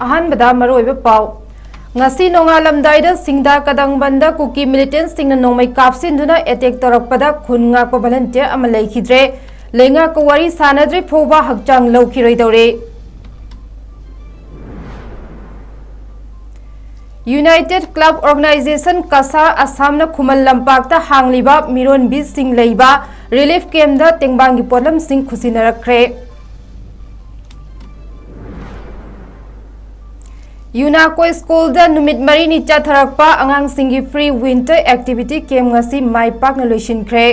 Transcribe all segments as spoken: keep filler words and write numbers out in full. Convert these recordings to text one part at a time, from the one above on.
ꯑꯍꯥꯟꯕꯗ ꯃꯔꯨꯑꯣꯏꯕ ꯄꯥꯎ꯫ ꯉꯁꯤ ꯅꯣꯡꯉꯥꯜꯂꯝꯗꯥꯏꯗ ꯁꯤꯡꯗꯥ ꯀꯗꯪꯕꯟꯗ ꯀꯨꯀꯤ ꯃꯤꯂꯤꯇꯦꯟꯁꯁꯤꯡꯅ ꯅꯣꯡꯃꯩ ꯀꯥꯞꯁꯤꯟꯗꯨꯅ ꯑꯦꯇꯦꯛ ꯇꯧꯔꯛꯄꯗ ꯈꯨꯟ ꯉꯥꯛꯄ ꯚꯣꯂꯟꯇꯤꯌꯔ ꯑꯃ ꯂꯩꯈꯤꯗ꯭ꯔꯦ꯫ ꯂꯩꯉꯥꯛꯀ ꯋꯥꯔꯤ ꯁꯥꯟꯅꯗ꯭ꯔꯤ ꯐꯥꯎꯕ ꯍꯛꯆꯥꯡ ꯂꯧꯈꯤꯔꯣꯏꯗꯧꯔꯦ꯫ ꯌꯨꯅꯥꯏꯇꯦꯗ ꯀ꯭ꯂꯕ ꯑꯣꯔꯒꯅꯥꯏꯖꯦꯁꯟ ꯀꯁꯥꯔ ꯑꯁꯥꯝꯅ ꯈꯨꯃꯟ ꯂꯝꯄꯥꯛꯇ ꯍꯥꯡꯂꯤꯕ ꯃꯤꯔꯣꯟꯕꯤꯁꯤꯡ ꯂꯩꯕ ꯔꯤꯂꯤꯐ ꯀꯦꯝꯞꯇ ꯇꯦꯡꯕꯥꯡꯒꯤ ꯄꯣꯠꯂꯝꯁꯤꯡ ꯈꯨꯠꯁꯤꯟꯅꯔꯛꯈ꯭ꯔꯦ꯫ ꯌꯨꯅꯥꯀꯣ ꯁ꯭ꯀꯨꯜꯗ ꯅꯨꯃꯤꯠ ꯃꯔꯤꯅꯤ ꯆꯠꯊꯔꯛꯄ ꯑꯉꯥꯡꯁꯤꯡꯒꯤ ꯐ꯭ꯔꯤ ꯋꯤꯟꯇꯔ ꯑꯦꯛꯇꯤꯚꯤꯇꯤ ꯀꯦꯝꯞ ꯉꯁꯤ ꯃꯥꯏ ꯄꯥꯛꯅ ꯂꯣꯏꯁꯤꯟꯈ꯭ꯔꯦ꯫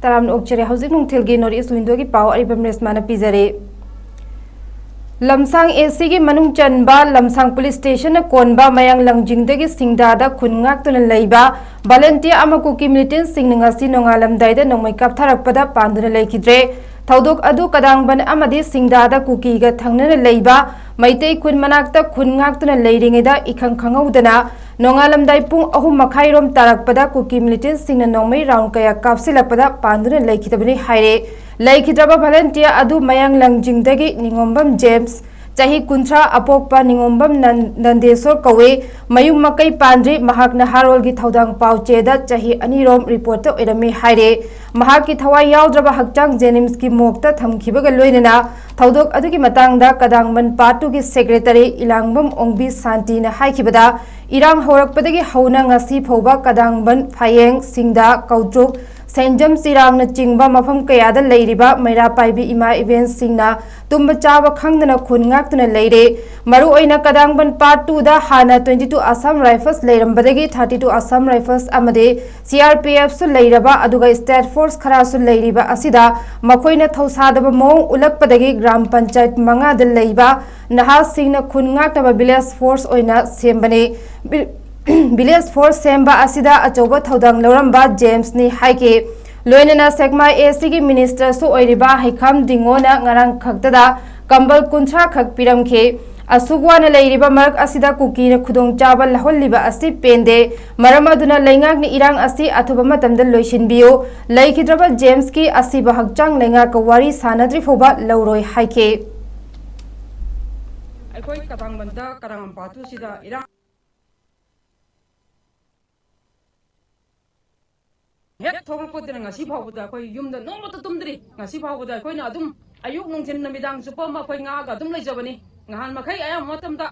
ꯇꯔꯥꯝꯅ ꯑꯣꯛꯆꯔꯦ꯫ ꯍꯧꯖꯤꯛ ꯅꯨꯡꯊꯤꯜꯒꯤ ꯅꯣꯔꯠ ꯏꯁ ꯋꯤꯟꯗꯣꯒꯤ ꯄꯥꯎ ꯑꯔꯤꯕꯝ ꯔꯦꯁꯃꯥꯅ ꯄꯤꯖꯔꯦ꯫ ꯂꯝꯁꯥꯡ ꯑꯦ ꯁꯤꯒꯤ ꯃꯅꯨꯡ ꯆꯟꯕ ꯂꯝꯁꯥꯡ ꯄꯨꯂꯤꯁ ꯁ꯭ꯇꯦꯁꯟꯅ ꯀꯣꯟꯕ ꯃꯌꯥꯡ ꯂꯪꯖꯤꯡꯗꯒꯤ ꯁꯤꯡꯗꯥꯗ ꯈꯨꯟ ꯉꯥꯛꯇꯨꯅ ꯂꯩꯕ ꯚꯣꯂꯟꯇꯤꯌꯔ ꯑꯃ ꯀꯨꯀꯤ ꯃꯤꯂꯤꯇꯦꯟꯁꯁꯤꯡꯅ ꯉꯁꯤ ꯅꯣꯡꯉꯥꯜꯂꯝꯗꯥꯏꯗ ꯅꯣꯡꯃꯩ ꯀꯥꯞꯊꯔꯛꯄꯗ ꯄꯥꯟꯗꯨꯅ ꯂꯩꯈꯤꯗ꯭ꯔꯦ꯫ ꯊꯧꯗꯣꯛ ꯑꯗꯨ ꯀꯗꯥꯡꯕꯟ ꯑꯃꯗꯤ ꯁꯤꯡꯗꯥꯗ ꯀꯨꯀꯤꯒ ꯊꯪꯅꯅ ꯂꯩꯕ ꯃꯩꯇꯩ ꯈꯨꯟ ꯃꯅꯥꯛꯇ ꯈꯨꯟ ꯉꯥꯛꯇꯨꯅ ꯂꯩꯔꯤꯉꯩꯗ ꯏꯈꯪ ꯈꯪꯍꯧꯗꯅ ꯅꯣꯡꯉꯥꯜꯂꯝꯗꯥꯏ ꯄꯨꯡ ꯑꯍꯨꯝ ꯃꯈꯥꯏꯔꯣꯝ ꯇꯥꯔꯛꯄꯗ ꯀꯨꯀꯤ ꯃꯤꯂꯤꯇꯦꯟꯁꯁꯤꯡꯅ ꯅꯣꯡꯃꯩ ꯔꯥꯎꯟ ꯀꯌꯥ ꯀꯥꯞꯁꯤꯜꯂꯛꯄꯗ ꯄꯥꯟꯗꯨꯅ ꯂꯩꯈꯤꯗꯕꯅꯤ ꯍꯥꯏꯔꯦ꯫ ꯂꯩꯈꯤꯗ꯭ꯔꯕ ꯚꯣꯂꯟꯇꯤꯌꯔ ꯑꯗꯨ ꯃꯌꯥꯡ ꯂꯪꯖꯤꯡꯗꯒꯤ ꯅꯤꯉꯣꯝꯕꯝ ꯖꯦꯝꯁ, ꯆꯍꯤ ꯀꯨꯟꯊ꯭ꯔꯥ, ꯑꯄꯣꯛꯄ ꯅꯤꯉꯣꯝꯕꯝ ꯅꯟ-, ꯅꯟꯗꯦꯁꯣꯔ ꯀꯧꯏ꯫ ꯃꯌꯨꯝ ꯃꯀꯩ ꯄꯥꯟꯗ꯭ꯔꯤ꯫ ꯃꯍꯥꯛꯅ ꯍꯥꯔꯣꯜꯒꯤ ꯊꯧꯗꯥꯡ ꯄꯥꯎ ꯆꯦꯗ ꯆꯍꯤ ꯑꯅꯤꯔꯣꯝ ꯔꯤꯄꯣꯔꯠꯇ ꯑꯣꯏꯔꯝꯃꯤ ꯍꯥꯏꯔꯦ꯫ ꯃꯍꯥꯛꯀꯤ ꯊꯋꯥꯏ ꯌꯥꯎꯗ꯭ꯔꯕ ꯍꯛꯆꯥꯡ ꯖꯦꯅꯤꯝꯁꯀꯤ ꯃꯣꯔꯒꯇ ꯊꯝꯈꯤꯕꯒ ꯂꯣꯏꯅꯅ ꯊꯧꯗꯣꯛ ꯑꯗꯨꯒꯤ ꯃꯇꯥꯡꯗ ꯀꯗꯥꯡꯕꯟ ꯄꯥꯔꯠ ꯇꯨꯒꯤ ꯁꯦꯀ꯭ꯔꯦꯇꯔꯤ ꯏꯂꯥꯡꯕꯝ ꯑꯣꯡꯕꯤ ꯁꯥꯟꯇꯤꯅ ꯍꯥꯏꯈꯤꯕꯗ, ꯏꯔꯥꯡ ꯍꯧꯔꯛꯄꯗꯒꯤ ꯍꯧꯅ ꯉꯁꯤ ꯐꯥꯎꯕ ꯀꯗꯥꯡꯕꯟ, ꯐꯥꯌꯦꯡ, ꯁꯤꯡꯗꯥ, ꯀꯧꯇ꯭ꯔꯨꯛ, ꯁꯦꯟꯖꯝ, ꯆꯤꯔꯥꯡꯅꯆꯤꯡꯕ ꯃꯐꯝ ꯀꯌꯥꯗ ꯂꯩꯔꯤꯕ ꯃꯩꯔꯥ ꯄꯥꯏꯕꯤ ꯏꯃꯥ ꯏꯕꯦꯟꯁꯤꯡꯅ ꯇꯨꯝꯕ ꯆꯥꯕ ꯈꯪꯗꯅ ꯈꯨꯟ ꯉꯥꯛꯇꯨꯅ ꯂꯩꯔꯦ꯫ ꯃꯔꯨꯑꯣꯏꯅ ꯀꯗꯥꯡꯕꯟ ꯄꯥꯔꯠ ꯇꯨꯗ ꯍꯥꯟꯅ twenty two Assam Rifles ꯂꯩꯔꯝꯕꯗꯒꯤ thirty two Assam Rifles ꯑꯃꯗꯤ C R P F ꯁꯨ ꯂꯩꯔꯕ, ꯑꯗꯨꯒ state force ꯈꯔꯁꯨ ꯂꯩꯔꯤꯕ ꯑꯁꯤꯗ ꯃꯈꯣꯏꯅ ꯊꯧꯁꯥꯗꯕ ꯃꯑꯣꯡ ꯎꯠꯂꯛꯄꯗꯒꯤ ꯒ꯭ꯔꯥꯝ ꯄꯟꯆꯥꯌꯠ ꯃꯉꯥꯗ ꯂꯩꯕ ꯅꯍꯥꯁꯤꯡꯅ ꯈꯨꯟ ꯉꯥꯛꯅꯕ village force ꯑꯣꯏꯅ ꯁꯦꯝꯕꯅꯤ꯫ ꯚꯤ-, village force ꯁꯦꯝꯕ ꯑꯁꯤꯗ ꯑꯆꯧꯕ ꯊꯧꯗꯥꯡ ꯂꯧꯔꯝꯕ ꯖꯦꯝꯁꯅꯤ ꯍꯥꯏꯈꯤ꯫ ꯂꯣꯏꯅꯅ ꯁꯦꯛꯃꯥꯏ A C ꯒꯤ minister ꯁꯨ ꯑꯣꯏꯔꯤꯕ ꯍꯩꯈꯥꯝ ꯗꯤꯡꯉꯣꯅ ꯉꯔꯥꯡ ꯈꯛꯇꯗ ꯀꯝꯕꯜ ꯀꯨꯟꯊ꯭ꯔꯥ ꯈꯛ ꯄꯤꯔꯝꯈꯤ꯫ ꯑꯁꯨꯛ ꯋꯥꯅ ꯂꯩꯔꯤꯕ ꯃꯔꯛ ꯑꯁꯤꯗ ꯀꯨꯀꯤꯅ ꯈꯨꯗꯣꯡꯆꯥꯕ ꯂꯧꯍꯜꯂꯤꯕ ꯑꯁꯤ ꯄꯦꯟꯗꯦ꯫ ꯃꯔꯝ ꯑꯗꯨꯅ ꯂꯩꯉꯥꯛꯅ ꯏꯔꯥꯡ ꯑꯁꯤ ꯑꯊꯨꯕ ꯃꯇꯝꯗ ꯂꯣꯏꯁꯤꯟꯕꯤꯌꯨ꯫ ꯂꯩꯈꯤꯗ꯭ꯔꯕ ꯖꯦꯝꯁꯀꯤ ꯑꯁꯤꯕ ꯍꯛꯆꯥꯡ ꯂꯩꯉꯥꯛꯀ ꯋꯥꯔꯤ ꯁꯥꯟꯅꯗ꯭ꯔꯤ ꯐꯥꯎꯕ ꯂꯧꯔꯣꯏ ꯍꯥꯏꯈꯤ꯫ ꯑꯩꯈꯣꯏ ꯀꯗꯥꯡꯕꯟꯗ ꯀꯗꯥꯡꯕꯟ ꯄꯥꯠꯇꯨꯁꯤꯗ ꯏꯔꯥꯡ ꯍꯦꯛ ꯊꯣꯛꯂꯛꯄꯗꯨꯅ ꯉꯁꯤ ꯐꯥꯎꯕꯗ ꯑꯩꯈꯣꯏ ꯌꯨꯝꯗ ꯅꯣꯡꯃꯇ ꯇꯨꯝꯗ꯭ꯔꯤ꯫ ꯉꯁꯤ ꯐꯥꯎꯕꯗ ꯑꯩꯈꯣꯏꯅ ꯑꯗꯨꯝ ꯑꯌꯨꯛ, ꯅꯨꯡꯊꯤꯜ, ꯅꯨꯃꯤꯗꯥꯡ ꯆꯨꯞꯄ ꯑꯃ ꯑꯩꯈꯣꯏ ꯉꯥꯛꯑꯒ ꯑꯗꯨꯝ ꯂꯩꯖꯕꯅꯤ꯫ ꯅꯍꯥꯟ ꯃꯈꯩ ꯑꯌꯥꯝꯕ ꯃꯇꯝꯗ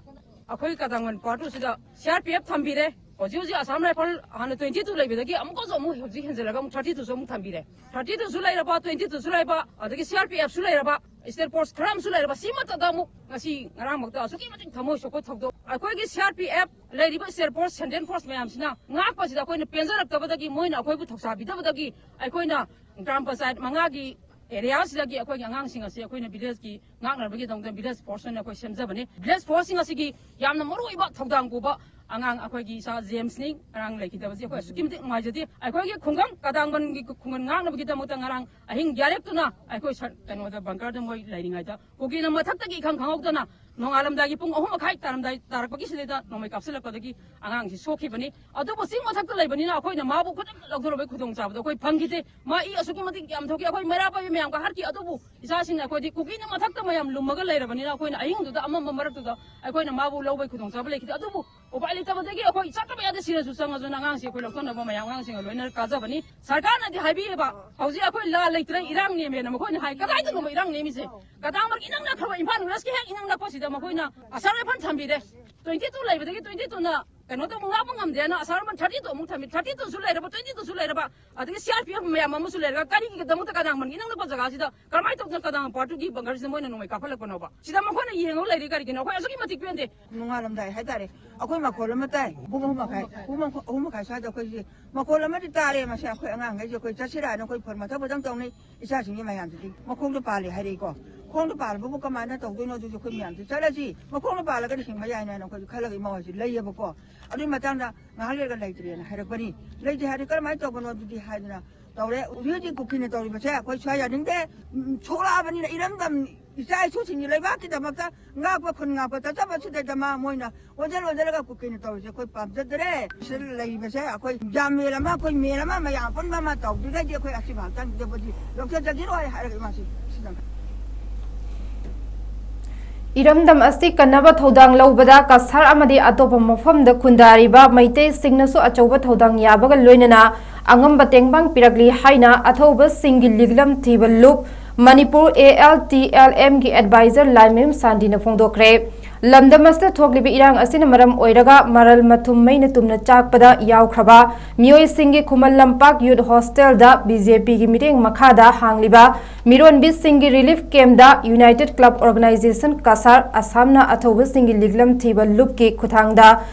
ꯑꯩꯈꯣꯏ ꯀꯗꯥꯡꯕꯟ ꯄꯥꯠꯇꯨꯁꯤꯗ ꯁꯤ ꯑꯥꯔ ꯄꯤ ꯑꯦꯐ ꯊꯝꯕꯤꯔꯦ꯫ ꯍꯧꯖꯤꯛ ꯍꯧꯖꯤꯛ ꯑꯁꯥꯝ ꯔꯥꯏꯐꯜ ꯍꯥꯟꯅ twenty two ꯂꯩꯕꯗꯒꯤ ꯑꯃꯨꯛꯀꯁꯨ ꯑꯃꯨꯛ ꯍꯧꯖꯤꯛ ꯍꯦꯟꯖꯜꯂꯒ ꯑꯃꯨꯛ thirty two ꯁꯨ ꯑꯃꯨꯛ ꯊꯝꯕꯤꯔꯦ꯫ Thirty two ꯁꯨ ꯂꯩꯔꯕ, twenty two ꯁꯨ ꯂꯩꯕ, ꯑꯗꯒꯤ ꯁꯤ ꯑꯥꯔ ꯄꯤ ꯑꯦꯐ ꯁꯨ ꯂꯩꯔꯕ, ꯁ꯭ꯇꯦꯠ ꯐꯣꯔꯁ ꯈꯔ ꯑꯃꯁꯨ ꯂꯩꯔꯕ, ꯁꯤꯃꯠꯇꯗ ꯑꯃꯨꯛ ꯉꯁꯤ ꯉꯔꯥꯡꯃꯛꯇ ꯑꯁꯨꯛꯀꯤ ꯃꯇꯤꯛ ꯊꯃꯣꯏ ꯁꯣꯛꯄ ꯊꯧꯗꯣꯛ꯫ ꯑꯩꯈꯣꯏꯒꯤ ꯁꯤ ꯑꯥꯔ ꯄꯤ ꯑꯦꯐ ꯂꯩꯔꯤꯕ ꯁ꯭ꯇꯦꯠ ꯐꯣꯔꯁ, ꯁꯦꯟꯇ꯭ꯔꯦꯜ ꯐꯣꯔꯁ ꯃꯌꯥꯝꯁꯤꯅ ꯉꯥꯛꯄꯁꯤꯗ ꯑꯩꯈꯣꯏꯅ ꯄꯦꯟꯖꯔꯛꯇꯕꯗꯒꯤ, ꯃꯣꯏꯅ ꯑꯩꯈꯣꯏꯕꯨ ꯊꯧꯁꯥꯕꯤꯗꯕꯗꯒꯤ ꯑꯩꯈꯣꯏꯅ ꯒ꯭ꯔꯥꯝ ꯄꯟꯆꯥꯌꯠ ꯃꯉꯥꯒꯤ ꯑꯦꯔꯤꯌꯥꯁꯤꯗꯒꯤ ꯑꯩꯈꯣꯏꯒꯤ ꯑꯉꯥꯡꯁꯤꯡ ꯑꯁꯤ ꯑꯩꯈꯣꯏꯅ ꯚꯤꯂꯦꯖꯀꯤ ꯉꯥꯛꯅꯕꯒꯤꯗꯃꯛꯇ ꯚꯤꯂꯦꯖ ꯐꯣꯔꯁ ꯑꯣꯏꯅ ꯑꯩꯈꯣꯏ ꯁꯦꯝꯖꯕꯅꯤ꯫ ꯚꯤꯂꯦꯖ ꯐꯣꯔꯁꯁꯤꯡ ꯑꯁꯤꯒꯤ ꯌꯥꯝꯅ ꯃꯔꯨꯑꯣꯏꯕ ꯊꯧꯗꯥꯡ ꯄꯨꯕ ꯑꯉꯥꯡ ꯑꯩꯈꯣꯏꯒꯤ ꯏꯆꯥ ꯖꯦꯝꯁꯅꯤ꯫ ꯉꯔꯥꯡ ꯂꯩꯈꯤꯗꯕꯁꯤ ꯑꯩꯈꯣꯏ ꯑꯁꯨꯛꯀꯤ ꯃꯇꯤꯛ ꯅꯨꯡꯉꯥꯏꯖꯗꯦ꯫ ꯑꯩꯈꯣꯏꯒꯤ ꯈꯨꯡꯒꯪ, ꯀꯗꯥꯡꯕꯟꯒꯤ ꯈꯨꯡꯒꯪ ꯉꯥꯛꯅꯕꯒꯤꯗꯃꯛꯇ ꯉꯔꯥꯡ ꯑꯍꯤꯡ ꯌꯥꯔꯦꯛꯇꯨꯅ ꯑꯩꯈꯣꯏ ꯁꯔ-, ꯀꯩꯅꯣꯗ ꯕꯪꯀꯔꯗ ꯃꯣꯏ ꯂꯩꯔꯤꯉꯩꯗ ꯀꯨꯀꯤꯅ ꯃꯊꯛꯇꯒꯤ ꯏꯈꯪ ꯈꯪꯍꯧꯗꯅ ꯅꯣꯡꯉꯥꯜꯂꯝꯗꯥꯏꯒꯤ ꯄꯨꯡ ꯑꯍꯨꯝ ꯃꯈꯥꯏ ꯇꯥꯔꯝꯗꯥꯏ, ꯇꯥꯔꯛꯄꯒꯤ ꯁꯤꯗꯩꯗ ꯅꯣꯡꯃꯩ ꯀꯥꯞꯁꯤꯜꯂꯛꯄꯗꯒꯤ ꯑꯉꯥꯡꯁꯤ ꯁꯣꯛꯈꯤꯕꯅꯤ꯫ ꯑꯗꯨꯕꯨ ꯆꯤꯡ ꯃꯊꯛꯇ ꯂꯩꯕꯅꯤꯅ ꯑꯩꯈꯣꯏꯅ ꯃꯥꯕꯨ ꯈꯨꯗꯛꯇ ꯂꯧꯊꯣꯔꯛꯄꯒꯤ ꯈꯨꯗꯣꯡꯆꯥꯕꯗꯣ ꯑꯩꯈꯣꯏ ꯐꯪꯈꯤꯗꯦ꯫ ꯃꯥ ꯏ ꯑꯁꯨꯛꯀꯤ ꯃꯇꯤꯛ ꯌꯥꯝ ꯊꯣꯛꯈꯤ꯫ ꯑꯩꯈꯣꯏ ꯃꯩꯔꯥ ꯄꯥꯏꯕꯤ ꯃꯌꯥꯝꯒ ꯍꯥꯠꯈꯤ꯫ ꯑꯗꯨꯕꯨ ꯏꯆꯥꯁꯤꯡꯅ ꯑꯩꯈꯣꯏꯗꯤ ꯀꯨꯀꯤꯅ ꯃꯊꯛꯇ ꯃꯌꯥꯝ ꯂꯨꯝꯃꯒ ꯂꯩꯔꯕꯅꯤꯅ ꯑꯩꯈꯣꯏꯅ ꯑꯍꯤꯡꯗꯨꯗ ꯑꯃꯝꯕ ꯃꯔꯛꯇꯨꯗ ꯑꯩꯈꯣꯏꯅ ꯃꯥꯕꯨ ꯂꯧꯕꯒꯤ ꯈꯨꯗꯣꯡꯆꯥꯕ ꯂꯩꯈꯤꯗꯦ꯫ ꯑꯗꯨꯕꯨ ꯎꯄꯥꯏ ꯂꯩꯇꯕꯗꯒꯤ ꯑꯩꯈꯣꯏ ꯆꯠꯇꯕ ꯌꯥꯗꯦ, ꯁꯤꯔꯁꯨ ꯆꯪꯉꯁꯨꯅ ꯑꯉꯥꯡꯁꯤ ꯑꯩꯈꯣꯏ ꯂꯧꯊꯣꯛꯅꯕ ꯃꯌꯥꯝ ꯑꯉꯥꯡꯁꯤꯡꯒ ꯂꯣꯏꯅ ꯀꯥꯖꯕꯅꯤ꯫ ꯁꯔꯀꯥꯔꯅꯗꯤ ꯍꯥꯏꯕꯤꯌꯦꯕ, "ꯍꯧꯖꯤꯛ ꯑꯩꯈꯣꯏ ꯂꯥꯟ ꯂꯩꯇ꯭ꯔꯦ, ꯏꯔꯥꯡ ꯅꯦꯝꯃꯦꯅ" ꯃꯈꯣꯏꯅ ꯍꯥꯏ꯫ ꯀꯗꯥꯏꯗꯅꯣꯕ ꯏꯔꯥꯡ ꯅꯦꯝꯃꯤꯁꯦ? ꯀꯗꯥꯡꯕꯟ ꯏꯅꯛ ꯅꯛꯈ꯭ꯔꯕ, ꯏꯝꯐꯥꯜ ꯋꯦꯁꯀꯤ ꯍꯦꯛ ꯏꯅꯛ ꯅꯛꯄꯁꯤꯗ ꯃꯈꯣꯏꯅ ꯑꯁꯥꯝ ꯔꯥꯏꯐꯜ ꯊꯝꯕꯤꯔꯦ꯫ Twenty two ꯂꯩꯕꯗꯒꯤ twenty two ꯅ ꯀꯩꯅꯣ ꯇꯧꯕ, ꯉꯥꯛꯄ ꯉꯝꯗꯦꯅ ꯑꯁꯥꯝ ꯔꯥꯏꯐꯜ thirty two ꯑꯃꯨꯛ ꯊꯝꯃꯤ꯫ Thirty two ꯁꯨ ꯂꯩꯔꯕ, twenty two ꯁꯨ ꯂꯩꯔꯕ, ꯑꯗꯒꯤ ꯁꯤ ꯑꯥꯔ ꯄꯤ ꯑꯦꯐ ꯃꯌꯥꯝ ꯑꯃꯁꯨ ꯂꯩꯔꯒ ꯀꯔꯤꯒꯤꯗꯃꯛꯇ ꯀꯗꯥꯡꯕꯟꯒꯤ ꯏꯅꯛ ꯅꯛꯄ ꯖꯒꯥꯁꯤꯗ ꯀꯔꯝꯍꯥꯏꯅ ꯇꯧꯗꯅ ꯀꯗꯥꯡ ꯄꯥꯔꯇꯨꯒꯤ ꯕꯪꯀꯔꯁꯤꯗ ꯃꯣꯏꯅ ꯅꯣꯡꯃꯩ ꯀꯥꯞꯍꯜꯂꯛꯄꯅꯣꯕ? ꯁꯤꯗ ꯃꯈꯣꯏꯅ ꯌꯦꯡꯉꯒ ꯂꯩꯔꯤ ꯀꯔꯤꯒꯤꯅꯣ? ꯑꯩꯈꯣꯏ ꯑꯁꯨꯛꯀꯤ ꯃꯇꯤꯛ ꯄꯦꯟꯗꯦ꯫ ꯅꯣꯡꯉꯥꯜꯂꯝꯗꯥꯏ ꯍꯥꯏꯇꯥꯔꯦ, ꯑꯩꯈꯣꯏ ꯃꯈꯣꯜ ꯑꯃ ꯇꯥꯏ꯫ ꯄꯨꯡ ꯑꯍꯨꯝ ꯃꯈꯥꯏ, ꯄꯨꯡ ꯑꯍꯨꯝ ꯃꯈꯥꯏ ꯁ꯭ꯋꯥꯏꯗ ꯑꯩꯈꯣꯏꯁꯦ ꯃꯈꯣꯜ ꯑꯃꯗꯤ ꯇꯥꯔꯦ꯫ ꯃꯁꯤ ꯑꯩꯈꯣꯏ ꯑꯉꯥꯡꯈꯩꯁꯦ ꯑꯩꯈꯣꯏ ꯆꯠꯁꯤꯔꯥꯅ ꯑꯩꯈꯣꯏ ꯐꯣꯟ ꯃꯊꯧ ꯈꯛꯇꯪ ꯇꯧꯅꯩ꯫ ꯏꯆꯥꯁꯤꯡꯒꯤ ꯃꯌꯥꯝꯁꯤꯗꯤ ꯃꯈꯣꯡꯗ ꯄꯥꯜꯂꯦ ꯍꯥꯏꯔꯛꯏꯀꯣ꯫ ꯈꯣꯡꯗ ꯄꯥꯜꯂꯕꯕꯨ ꯀꯃꯥꯏꯅ ꯇꯧꯗꯣꯏꯅꯣ? ꯑꯗꯨꯁꯨ ꯑꯩꯈꯣꯏ ꯃꯌꯥꯝꯁꯦ ꯆꯠꯂꯁꯤ, ꯃꯈꯣꯡꯗ ꯄꯥꯜꯂꯒꯗꯤ ꯍꯤꯡꯕ ꯌꯥꯏꯅ ꯑꯩꯈꯣꯏꯁꯨ ꯈꯜꯂꯒ ꯏꯃꯥ ꯍꯣꯏꯁꯦ ꯂꯩꯌꯦꯕꯀꯣ꯫ ꯑꯗꯨꯒꯤ ꯃꯇꯥꯡꯗ ꯉꯥꯏꯍꯥꯛ ꯂꯩꯔꯒ ꯂꯩꯇ꯭ꯔꯦꯅ ꯍꯥꯏꯔꯛꯄꯅꯤ꯫ ꯂꯩꯇꯦ ꯍꯥꯏꯔꯗꯤ ꯀꯔꯝꯍꯥꯏꯅ ꯇꯧꯕꯅꯣ ꯑꯗꯨꯗꯤ ꯍꯥꯏꯗꯅ ꯇꯧꯔꯦ꯫ ꯍꯧꯖꯤꯛ ꯍꯧꯖꯤꯛ ꯀꯨꯀꯤꯅ ꯇꯧꯔꯤꯕꯁꯦ ꯑꯩꯈꯣꯏ ꯁ꯭ꯋꯥꯏ ꯌꯥꯅꯤꯡꯗꯦ꯫ ꯎꯝ, ꯁꯣꯛꯂꯛꯑꯕꯅꯤꯅ ꯏꯔꯝꯗꯝ ꯏꯆꯥ ꯏꯁꯨꯁꯤꯡꯒꯤ ꯂꯩꯕꯥꯛꯀꯤꯗꯃꯛꯇ ꯉꯥꯛꯄ ꯈꯨꯟ ꯉꯥꯛꯄ ꯆꯠꯆꯕꯁꯤꯗꯩꯗ ꯃꯥ ꯃꯣꯏꯅ ꯑꯣꯟꯁꯤꯜ ꯑꯣꯟꯁꯤꯜꯂꯒ ꯀꯨꯀꯤꯅ ꯇꯧꯔꯤꯁꯦ ꯑꯩꯈꯣꯏ ꯄꯥꯝꯖꯗ꯭ꯔꯦ꯫ ꯁꯤꯗ ꯂꯩꯔꯤꯕꯁꯦ ꯑꯩꯈꯣꯏ ꯌꯥꯝ ꯃꯦꯜ ꯑꯃ, ꯑꯩꯈꯣꯏ ꯃꯦꯜ ꯑꯃ ꯃꯌꯥꯝ ꯑꯄꯨꯟꯕ ꯑꯃ ꯇꯧꯗ꯭ꯔꯤꯉꯩꯗꯤ ꯑꯩꯈꯣꯏ ꯑꯁꯤ ꯃꯍꯥꯛꯇꯪꯗꯕꯨꯗꯤ ꯂꯧꯊꯖꯈꯤꯔꯣꯏ ꯍꯥꯏꯔꯒ ꯃꯥꯁꯤ ꯁꯤꯗ꯫ ꯏꯔꯝꯗꯝ ꯑꯁꯤ ꯀꯟꯅꯕ ꯊꯧꯗꯥꯡ ꯂꯧꯕꯗ ꯀꯁꯥꯔ ꯑꯃꯗꯤ ꯑꯇꯣꯞꯄ ꯃꯐꯝꯗ ꯈꯨꯟꯗꯥꯔꯤꯕ ꯃꯩꯇꯩꯁꯤꯡꯅꯁꯨ ꯑꯆꯧꯕ ꯊꯧꯗꯥꯡ ꯌꯥꯕꯒ ꯂꯣꯏꯅꯅ ꯑꯉꯝꯕ ꯇꯦꯡꯕꯥꯡ ꯄꯤꯔꯛꯂꯤ ꯍꯥꯏꯅ ꯑꯊꯧꯕꯁꯤꯡꯒꯤ ꯂꯤꯛꯂꯝ ꯊꯤꯕ ꯂꯨꯞ Manipur A L T L M ꯒꯤ ꯑꯦꯗꯚꯥꯏꯖꯔ ꯂꯥꯏꯃꯌꯨꯝ ꯁꯥꯟꯇꯤꯅ ꯐꯣꯡꯗꯣꯛꯈ꯭ꯔꯦ꯫ ꯂꯝꯗꯝ ꯑꯁꯤꯗ ꯊꯣꯛꯂꯤꯕ ꯏꯔꯥꯡ ꯑꯁꯤꯅ ꯃꯔꯝ ꯑꯣꯏꯔꯒ ꯃꯔꯜ ꯃꯊꯨꯝ ꯃꯩꯅ ꯇꯨꯝꯅ ꯆꯥꯛꯄꯗ ꯌꯥꯎꯈ꯭ꯔꯕ ꯃꯤꯑꯣꯏꯁꯤꯡꯒꯤ ꯈꯨꯃꯟ ꯂꯝꯄꯥꯛ ꯌꯨꯠ ꯍꯣꯁꯇꯦꯜꯗ B J P ꯒꯤ ꯃꯤꯠꯌꯦꯡ ꯃꯈꯥꯗ ꯍꯥꯡꯂꯤꯕ ꯃꯤꯔꯣꯟꯕꯤꯁꯤꯡꯒꯤ ꯔꯤꯂꯤꯐ ꯀꯦꯝꯞꯗ ꯌꯨꯅꯥꯏꯇꯦꯗ ꯀ꯭ꯂꯕ ꯑꯣꯔꯒꯅꯥꯏꯖꯦꯁꯟ ꯀꯁꯥꯔ ꯑꯁꯥꯝꯅ ꯑꯊꯧꯕꯁꯤꯡꯒꯤ ꯂꯤꯛꯂꯝ ꯊꯤꯕ ꯂꯨꯞꯀꯤ ꯈꯨꯊꯥꯡꯗ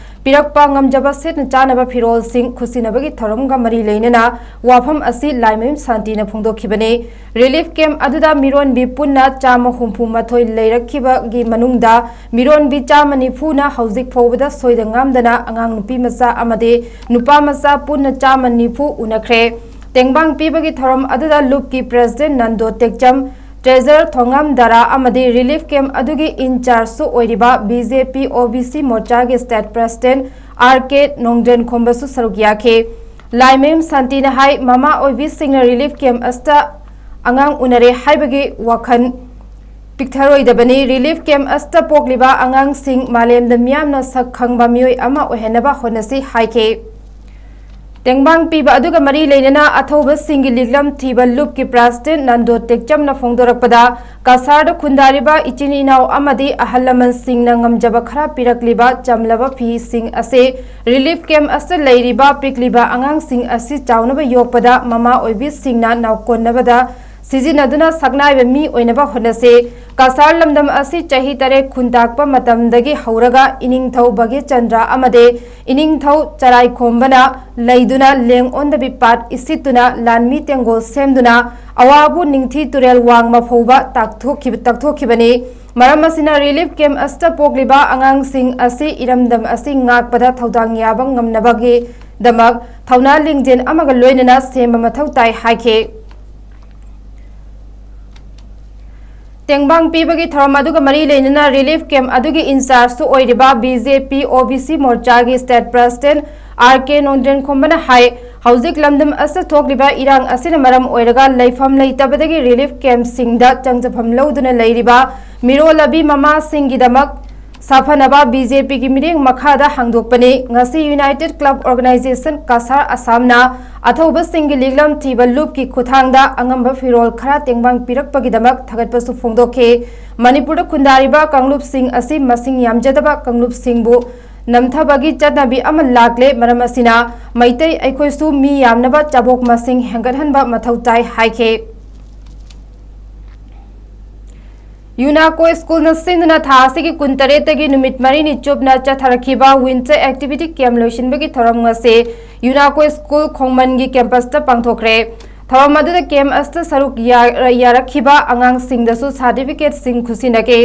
ꯄꯤꯔꯛꯄ ꯉꯝꯖꯕ ꯁꯦꯠꯅ ꯆꯥꯅꯕ ꯐꯤꯔꯣꯜꯁꯤꯡ ꯈꯨꯠꯁꯤꯟꯅꯕꯒꯤ ꯊꯧꯔꯝꯒ ꯃꯔꯤ ꯂꯩꯅꯅ ꯋꯥꯐꯝ ꯑꯁꯤ ꯂꯥꯏꯃꯌꯨꯝ ꯁꯥꯟꯇꯤꯅ ꯐꯣꯡꯗꯣꯛꯈꯤꯕꯅꯤ꯫ ꯔꯤꯂꯤꯐ ꯀꯦꯝꯞ ꯑꯗꯨꯗ ꯃꯤꯔꯣꯟꯕꯤ ꯄꯨꯟꯅ ꯆꯥꯝꯃ ꯍꯨꯝꯐꯨ ꯃꯥꯊꯣꯏ ꯂꯩꯔꯛꯈꯤꯕꯒꯤ ꯃꯅꯨꯡꯗ ꯃꯤꯔꯣꯟꯕꯤ ꯆꯥꯝꯃ ꯅꯤꯐꯨꯅ ꯍꯧꯖꯤꯛ ꯐꯥꯎꯕꯗ ꯁꯣꯏꯗ ꯉꯥꯝꯗꯅ ꯑꯉꯥꯡ ꯅꯨꯄꯤ ꯃꯆꯥ ꯑꯃꯗꯤ ꯅꯨꯄꯥ ꯃꯆꯥ ꯄꯨꯟꯅ ꯆꯥꯝꯃ ꯅꯤꯐꯨ ꯎꯅꯈ꯭ꯔꯦ꯫ ꯇꯦꯡꯕꯥꯡ ꯄꯤꯕꯒꯤ ꯊꯧꯔꯝ ꯑꯗꯨꯗ ꯂꯨꯞꯀꯤ ꯄ꯭ꯔꯦꯁꯤꯗꯦꯟꯠ ꯅꯟꯗꯣ ꯇꯦꯛꯆꯝ, ꯇ꯭ꯔꯦꯖꯔ ꯊꯣꯉꯥꯝ ꯗꯥꯔꯥ ꯑꯃꯗꯤ ꯔꯤꯂꯤꯐ ꯀꯦꯝꯞ ꯑꯗꯨꯒꯤ ꯏꯟꯆꯥꯔꯖꯁꯨ ꯑꯣꯏꯔꯤꯕ B J P O B C ꯃꯣꯔꯆꯥꯒꯤ ꯁ꯭ꯇꯦꯠ ꯄ꯭ꯔꯦꯁꯤꯗꯦꯟꯠ R K ꯅꯣꯡꯗ꯭ꯔꯦꯟꯈꯣꯝꯕꯁꯨ ꯁꯔꯨꯛ ꯌꯥꯈꯤ꯫ ꯂꯥꯏꯃꯌꯨꯝ ꯁꯥꯟꯇꯤꯅ ꯍꯥꯏ, ꯃꯃꯥ ꯑꯣꯏꯕꯤꯁꯤꯡꯅ ꯔꯤꯂꯤꯐ ꯀꯦꯝꯞ ꯑꯁꯤꯗ ꯑꯉꯥꯡ ꯎꯅꯔꯦ ꯍꯥꯏꯕꯒꯤ ꯋꯥꯈꯜ ꯄꯤꯛꯊꯔꯣꯏꯗꯕꯅꯤ꯫ ꯔꯤꯂꯤꯐ ꯀꯦꯝꯞ ꯑꯁꯤꯗ ꯄꯣꯛꯂꯤꯕ ꯑꯉꯥꯡꯁꯤꯡ ꯃꯥꯂꯦꯝꯗ ꯃꯤꯌꯥꯝꯅ ꯁꯛ ꯈꯪꯕ ꯃꯤꯑꯣꯏ ꯑꯃ ꯑꯣꯏꯍꯟꯅꯕ ꯍꯣꯠꯅꯁꯤ ꯍꯥꯏꯈꯤ꯫ ꯇꯦꯡꯕꯥꯡ ꯄꯤꯕ ꯑꯗꯨꯒ ꯃꯔꯤ ꯂꯩꯅꯅ ꯑꯊꯧꯕꯁꯤꯡꯒꯤ ꯂꯤꯛꯂꯝ ꯊꯤꯕ ꯂꯨꯞꯀꯤ ꯄ꯭ꯔꯦꯁꯤꯗꯦꯟꯠ ꯅꯟꯗꯣ ꯇꯦꯛꯆꯝꯅ ꯐꯣꯡꯗꯣꯔꯛꯄꯗ, ꯀꯁꯥꯔꯗ ꯈꯨꯟꯗꯥꯔꯤꯕ ꯏꯆꯤꯟ ꯏꯅꯥꯎ ꯑꯃꯗꯤ ꯑꯍꯜ ꯂꯃꯟꯁꯤꯡꯅ ꯉꯝꯖꯕ ꯈꯔ ꯄꯤꯔꯛꯂꯤꯕ ꯆꯝꯂꯕ ꯐꯤꯁꯤꯡ ꯑꯁꯤ ꯔꯤꯂꯤꯐ ꯀꯦꯝꯞ ꯑꯁꯤꯗ ꯂꯩꯔꯤꯕ ꯄꯤꯛꯂꯤꯕ ꯑꯉꯥꯡꯁꯤꯡ ꯑꯁꯤ ꯆꯥꯎꯅꯕ ꯌꯣꯛꯄꯗ ꯃꯃꯥ ꯑꯣꯏꯕꯤꯁꯤꯡꯅ ꯅꯥꯎꯀꯣꯟꯅꯕꯗ ꯁꯤꯖꯤꯟꯅꯗꯨꯅ ꯁꯛꯅꯥꯏꯕ ꯃꯤ ꯑꯣꯏꯅꯕ ꯍꯣꯠꯅꯁꯤ꯫ ꯀꯁꯥꯔ ꯂꯝꯗꯝ ꯑꯁꯤ ꯆꯍꯤ ꯇꯔꯦꯠ ꯈꯨꯟꯇꯥꯛꯄ ꯃꯇꯝꯗꯒꯤ ꯍꯧꯔꯒ ꯏꯅꯤꯡꯊꯧ ꯚꯥꯒ꯭ꯌꯆꯟꯗ꯭ꯔ ꯑꯃꯗꯤ ꯏꯅꯤꯡꯊꯧ ꯆꯔꯥꯏꯈꯣꯝꯕꯅ ꯂꯩꯗꯨꯅ ꯂꯦꯡ ꯑꯣꯟꯗꯕꯤ ꯄꯥꯠ ꯏꯁꯤꯠꯇꯨꯅ ꯂꯥꯟꯃꯤ ꯇꯦꯡꯒꯣꯜ ꯁꯦꯝꯗꯨꯅ ꯑꯋꯥꯕꯨ ꯅꯤꯡꯊꯤ ꯇꯨꯔꯦꯜ ꯋꯥꯡꯃ ꯐꯥꯎꯕ ꯇꯥꯛꯊꯣꯛꯈꯤꯕ-, ꯇꯛꯊꯣꯛꯈꯤꯕꯅꯤ꯫ ꯃꯔꯝ ꯑꯁꯤꯅ ꯔꯤꯂꯤꯐ ꯀꯦꯝꯞ ꯑꯁꯤꯗ ꯄꯣꯛꯂꯤꯕ ꯑꯉꯥꯡꯁꯤꯡ ꯑꯁꯤ ꯏꯔꯝꯗꯝ ꯑꯁꯤ ꯉꯥꯛꯄꯗ ꯊꯧꯗꯥꯡ ꯌꯥꯕ ꯉꯝꯅꯕꯒꯤ ꯗꯃꯛ ꯊꯧꯅꯥ ꯂꯤꯡꯖꯦꯜ ꯑꯃꯒ ꯂꯣꯏꯅꯅ ꯁꯦꯝꯕ ꯃꯊꯧ ꯇꯥꯏ ꯍꯥꯏꯈꯤ꯫ ꯇꯦꯡꯕꯥꯡ ꯄꯤꯕꯒꯤ ꯊꯧꯔꯝ ꯑꯗꯨꯒ ꯃꯔꯤ ꯂꯩꯅꯅ ꯔꯤꯂꯤꯐ ꯀꯦꯝꯞ ꯑꯗꯨꯒꯤ ꯏꯟꯆꯥꯔꯖꯁꯨ ꯑꯣꯏꯔꯤꯕ ꯕꯤ ꯖꯦ ꯄꯤ ꯑꯣ ꯕꯤ ꯁꯤ ꯃꯣꯔꯆꯥꯒꯤ state president R K Nondren ꯈꯣꯝꯕꯅ ꯍꯥꯏ, ꯍꯧꯖꯤꯛ ꯂꯝꯗꯝ ꯑꯁꯤꯗ ꯊꯣꯛꯂꯤꯕ ꯏꯔꯥꯡ ꯑꯁꯤꯅ ꯃꯔꯝ ꯑꯣꯏꯔꯒ ꯂꯩꯐꯝ ꯂꯩꯇꯕꯗꯒꯤ ꯔꯤꯂꯤꯐ ꯀꯦꯝꯞꯁꯤꯡꯗ ꯆꯪꯖꯐꯝ ꯂꯧꯗꯨꯅ ꯂꯩꯔꯤꯕ ꯃꯤꯔꯣꯜꯂꯕꯤ ꯃꯃꯥꯁꯤꯡꯒꯤꯗꯃꯛ ꯁꯥꯐꯅꯕ ꯕꯤ ꯖꯦ ꯄꯤꯒꯤ ꯃꯤꯠꯌꯦꯡ ꯃꯈꯥꯗ ꯍꯥꯡꯗꯣꯛꯄꯅꯤ꯫ ꯉꯁꯤ ꯌꯨꯅꯥꯏꯇꯦꯗ ꯀ꯭ꯂꯕ ꯑꯣꯔꯒꯅꯥꯏꯖꯦꯁꯟ ꯀꯁꯥꯔ ꯑꯁꯥꯝꯅ ꯑꯊꯧꯕꯁꯤꯡꯒꯤ ꯂꯤꯛꯂꯝ ꯊꯤꯕ ꯂꯨꯞꯀꯤ ꯈꯨꯠꯊꯥꯡꯗ ꯑꯉꯝꯕ ꯐꯤꯔꯣꯜ ꯈꯔ ꯇꯦꯡꯕꯥꯡ ꯄꯤꯔꯛꯄꯒꯤꯗꯃꯛ ꯊꯥꯒꯠꯄꯁꯨ ꯐꯣꯡꯗꯣꯛꯈꯤ꯫ ꯃꯅꯤꯄꯨꯔꯗ ꯈꯨꯟꯗꯥꯔꯤꯕ ꯀꯥꯡꯂꯨꯞꯁꯤꯡ ꯑꯁꯤ ꯃꯁꯤꯡ ꯌꯥꯝꯖꯗꯕ ꯀꯥꯡꯂꯨꯞꯁꯤꯡꯕꯨ ꯅꯝꯊꯕꯒꯤ ꯆꯠꯅꯕꯤ ꯑꯃ ꯂꯥꯛꯂꯦ꯫ ꯃꯔꯝ ꯑꯁꯤꯅ ꯃꯩꯇꯩ ꯑꯩꯈꯣꯏꯁꯨ ꯃꯤ ꯌꯥꯝꯅꯕ ꯆꯥꯕꯣꯛ ꯃꯁꯤꯡ ꯍꯦꯟꯒꯠꯍꯟꯕ ꯃꯊꯧ ꯇꯥꯏ ꯍꯥꯏꯈꯤ꯫ ꯌꯨꯅꯥꯀꯣ ꯁ꯭ꯀꯨꯜꯅ ꯁꯤꯟꯗꯨꯅ ꯊꯥ ꯑꯁꯤꯒꯤ ꯀꯨꯟꯇꯔꯦꯠꯇꯒꯤ ꯅꯨꯃꯤꯠ ꯃꯔꯤꯅꯤ ꯆꯨꯞꯅ ꯆꯠꯊꯔꯛꯈꯤꯕ ꯋꯤꯟꯇꯔ ꯑꯦꯛꯇꯤꯚꯤꯇꯤ ꯀꯦꯝꯞ ꯂꯣꯏꯁꯤꯟꯕꯒꯤ ꯊꯧꯔꯝ ꯑꯁꯤ ꯌꯨꯅꯥꯀꯣ ꯁ꯭ꯀꯨꯜ ꯈꯣꯡꯃꯟꯒꯤ ꯀꯦꯝꯄꯁꯇ ꯄꯥꯡꯊꯣꯛꯈ꯭ꯔꯦ꯫ ꯊꯧꯔꯝ ꯑꯗꯨꯗ ꯀꯦꯝꯞ ꯑꯁꯤꯗ ꯁꯔꯨꯛ ꯌꯥ-, ꯌꯥꯔꯛꯈꯤꯕ ꯑꯉꯥꯡꯁꯤꯡꯗꯁꯨ ꯁꯥꯔꯇꯤꯐꯤꯀꯦꯠꯁꯤꯡ ꯈꯨꯠꯁꯤꯟꯅꯈꯤ꯫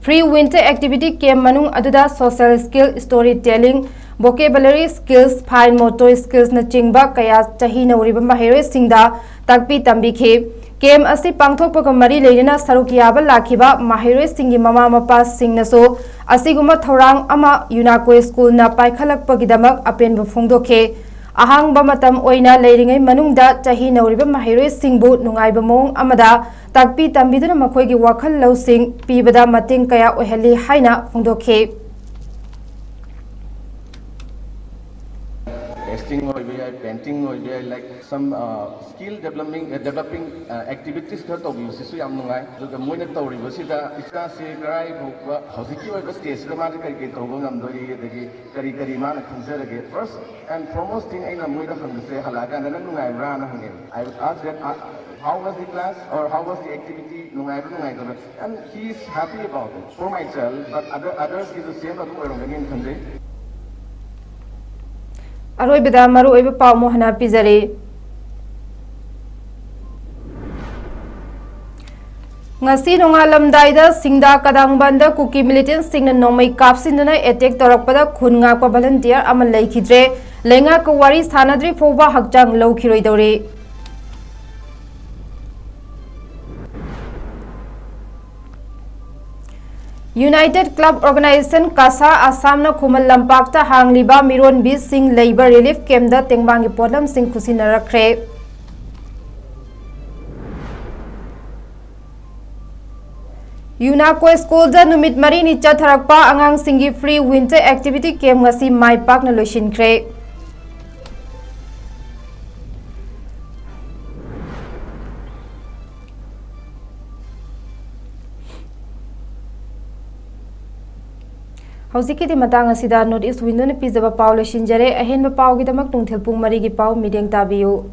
ꯐ꯭ꯔꯤ ꯋꯤꯟꯇꯔ ꯑꯦꯛꯇꯤꯚꯤꯇꯤ ꯀꯦꯝꯞ ꯃꯅꯨꯡ ꯑꯗꯨꯗ social skill, story telling, vocabulary skills, fine motor ꯁ꯭ꯀꯤꯜꯁꯅꯆꯤꯡꯕ ꯀꯌꯥ ꯆꯍꯤ ꯅꯧꯔꯤꯕ ꯃꯍꯩꯔꯣꯏꯁꯤꯡꯗ ꯇꯥꯛꯄꯤ ꯇꯝꯕꯤꯈꯤ꯫ ꯀꯦꯝꯞ ꯑꯁꯤ ꯄꯥꯡꯊꯣꯛꯄꯒ ꯃꯔꯤ ꯂꯩꯅꯅ ꯁꯔꯨꯛ ꯌꯥꯕ ꯂꯥꯛꯈꯤꯕ ꯃꯍꯩꯔꯣꯏꯁꯤꯡꯒꯤ ꯃꯃꯥ ꯃꯄꯥꯁꯤꯡꯅꯁꯨ ꯑꯁꯤꯒꯨꯝꯕ ꯊꯧꯔꯥꯡ ꯑꯃ ꯌꯨꯅꯥꯀꯣ ꯁ꯭ꯀꯨꯜꯅ ꯄꯥꯏꯈꯠꯂꯛꯄꯒꯤꯗꯃꯛ ꯑꯄꯦꯟꯕ ꯐꯣꯡꯗꯣꯛꯈꯤ꯫ ꯑꯍꯥꯡꯕ ꯃꯇꯝ ꯑꯣꯏꯅ ꯂꯩꯔꯤꯉꯩ ꯃꯅꯨꯡꯗ ꯆꯍꯤ ꯅꯧꯔꯤꯕ ꯃꯍꯩꯔꯣꯏꯁꯤꯡꯕꯨ ꯅꯨꯡꯉꯥꯏꯕ ꯃꯑꯣꯡ ꯑꯃꯗ ꯇꯥꯛꯄꯤ ꯇꯝꯕꯤꯗꯨꯅ ꯃꯈꯣꯏꯒꯤ ꯋꯥꯈꯜ ꯂꯧꯁꯤꯡ ꯄꯤꯕꯗ ꯃꯇꯦꯡ ꯀꯌꯥ ꯑꯣꯏꯍꯜꯂꯤ ꯍꯥꯏꯅ ꯐꯣꯡꯗꯣꯛꯈꯤ꯫ ꯇꯦꯛꯁꯇꯤꯡ ꯑꯣꯏꯕ ꯌꯥꯏ, ꯄꯦꯟꯇꯤꯡ ꯑꯣꯏꯕ ꯌꯥꯏ, like some skill developing developing activities ꯈꯔ ꯇꯧꯕꯤꯕꯁꯤꯁꯨ ꯌꯥꯝ ꯅꯨꯡꯉꯥꯏ꯫ ꯑꯗꯨꯒ ꯃꯣꯏꯅ ꯇꯧꯔꯤꯕꯁꯤꯗ ꯏꯆꯥꯁꯤ ꯀꯔꯥꯏ ꯐꯥꯎꯕ ꯍꯧꯖꯤꯛꯀꯤ ꯑꯣꯏꯕ ꯁ꯭ꯇꯦꯖꯁꯤꯗ ꯃꯥꯁꯤ ꯀꯔꯤ ꯀꯔꯤ ꯇꯧꯕ ꯉꯝꯗꯣꯔꯤ, ꯑꯗꯒꯤ ꯀꯔꯤ ꯀꯔꯤ ꯃꯥꯅ ꯈꯟꯖꯔꯒꯦ꯫ First and foremost thing ꯑꯩꯅ ꯃꯣꯏꯗ ꯍꯪꯕꯁꯦ, ꯍꯜꯂꯛꯑꯀꯥꯟꯗ ꯅꯪ ꯅꯨꯡꯉꯥꯏꯕ꯭ꯔꯥꯅ ꯍꯪꯉꯦ꯫ I would ask that, uh, how was the class or how was the activity? ꯅꯨꯡꯉꯥꯏꯕ꯭ꯔꯥ ꯅꯨꯡꯉꯥꯏꯇꯕ꯭ꯔꯥ? And he is happy about it. For myself, but other others ꯀꯤꯁꯨ ꯁꯦꯝ ꯑꯗꯨꯝ ꯑꯣꯏꯔꯝꯒꯅꯤꯅ ꯈꯟꯖꯩ꯫ ꯑꯔꯣꯏꯕꯗ ꯃꯔꯨꯑꯣꯏꯕ ꯄꯥꯎ ꯑꯃꯨꯛ ꯍꯟꯅ ꯄꯤꯖꯔꯤ꯫ ꯉꯁꯤ ꯅꯣꯡꯉꯥꯜꯂꯝꯗꯥꯏꯗ ꯁꯤꯡꯗꯥ ꯀꯗꯥꯡꯕꯟꯗ ꯀꯨꯀꯤ ꯃꯤꯂꯤꯇꯦꯟꯁꯤꯡꯅ ꯅꯣꯡꯃꯩ ꯀꯥꯞꯁꯤꯟꯗꯨꯅ ꯑꯦꯇꯦꯛ ꯇꯧꯔꯛꯄꯗ ꯈꯨꯟ ꯉꯥꯛꯄ ꯚꯣꯂꯟꯇꯤꯌꯔ ꯑꯃ ꯂꯩꯈꯤꯗ꯭ꯔꯦ꯫ ꯂꯩꯉꯥꯛꯀ ꯋꯥꯔꯤ ꯁꯥꯟꯅꯗ꯭ꯔꯤ ꯐꯥꯎꯕ ꯍꯛꯆꯥꯡ ꯂꯧꯈꯤꯔꯣꯏꯗꯧꯔꯤ꯫ United Club Organisation, ꯀꯁꯥ, ꯑꯁꯥꯝꯅ ꯈꯨꯃꯟ ꯂꯝꯄꯥꯛꯇ ꯍꯥꯡꯂꯤꯕ ꯃꯤꯔꯣꯟꯕꯤꯁꯤꯡ ꯂꯩꯕ relief camp ꯇ ꯇꯦꯡꯕꯥꯡꯒꯤ ꯄꯣꯠꯂꯝꯁꯤꯡ ꯈꯨꯠꯁꯤꯟꯅꯔꯛꯈ꯭ꯔꯦ꯫ ꯌꯨꯅꯥꯀꯣ ꯁ꯭ꯀꯨꯜꯗ ꯅꯨꯃꯤꯠ ꯃꯔꯤꯅꯤ ꯆꯠꯊꯔꯛꯄ ꯑꯉꯥꯡꯁꯤꯡꯒꯤ free winter activity camp ꯉꯁꯤ ꯃꯥꯏ ꯄꯥꯛꯅ ꯂꯣꯏꯁꯤꯟꯈ꯭ꯔꯦ꯫ ꯍꯧꯖꯤꯛꯀꯤꯗꯤ ꯃꯇꯥꯡ ꯑꯁꯤꯗ North East Window ꯅ ꯄꯤꯖꯕ ꯄꯥꯎ ꯂꯣꯏꯁꯤꯟꯖꯔꯦ꯫ ꯑꯍꯦꯟꯕ ꯄꯥꯎꯒꯤꯗꯃꯛ ꯅꯨꯡꯊꯤꯜ ꯄꯨꯡ ꯃꯔꯤꯒꯤ ꯄꯥꯎ ꯃꯤꯠꯌꯦꯡ ꯇꯥꯕꯤꯌꯨ꯫